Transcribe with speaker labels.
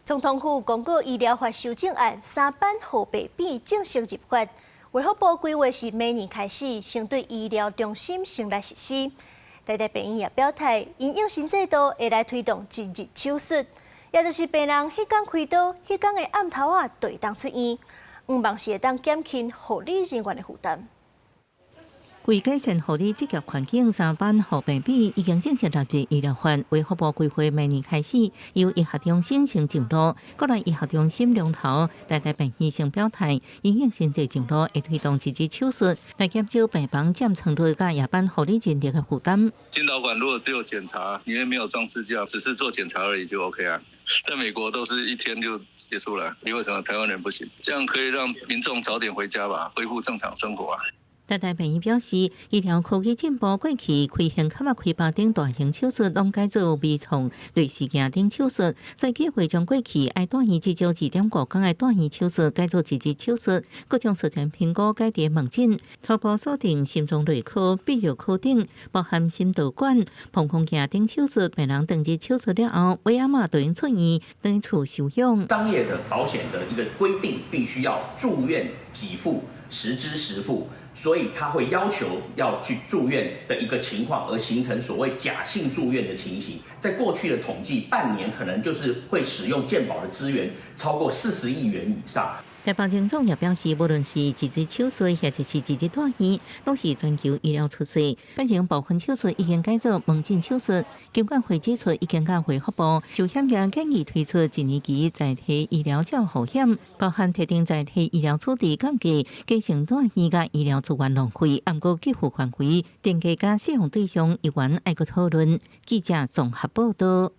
Speaker 1: 總統府公告醫療法修正案三版後白變正式入法，衛福部規劃是明年開始先對醫療中心先來實施。台大病院也表態，因應新制度會來推動一日手術，也就是病人彼工開刀，彼工的暗頭仔就會當出院，向望是會當減輕護理人員的負擔。
Speaker 2: 為改善護理執業環境，三版護病比已經正式納入醫療法，衛福部規劃明年開始由醫學中心先上路，國立醫學中心龍頭台大病院先表態，因應新制上路會推動一日手術，來減少病房佔床率佮夜班護理人力的負擔。
Speaker 3: 心導管如果只有檢查，裡面沒有裝支架，只是做檢查而已就 OK 啊。在美國都是一天就結束了，你為什麼台灣人不行？這樣可以讓民眾早點回家吧，恢復正常生活啊。
Speaker 2: 台大病院表示，醫療科技進步，過去開胸坎仔開腹等大型手術攏改做微創內視鏡等手術，所以計劃將過去愛住院至少2.5工的住院手術改做一日手術，閣將術前評估改佇門診，初步鎖定心臟內科、泌尿科等，包含心導管、膀胱鏡等手術，病人當日手術了後，尾暗仔就會出院，轉厝休養。
Speaker 4: 商業的保險的一個規定，必須要住院給付，實支實付。所以他會要求要去住院的一個情況，而形成所謂假性住院的情形。在過去的統計，半年可能就是會使用健保的資源超過40億元以上。
Speaker 2: 在保健總也表示，無論是一日手術或者是一日住院，攏是全球醫療趨勢。反正部分手術已經改做門診手術，金管會指出已經佮衛福部就險業建議推出一年期在體醫療照護險，包含特定在體醫療處置降價、加成住院佮醫療資源浪費，毋過給付範圍、定價佮適用對象，猶原愛閣討論。記者綜合報道。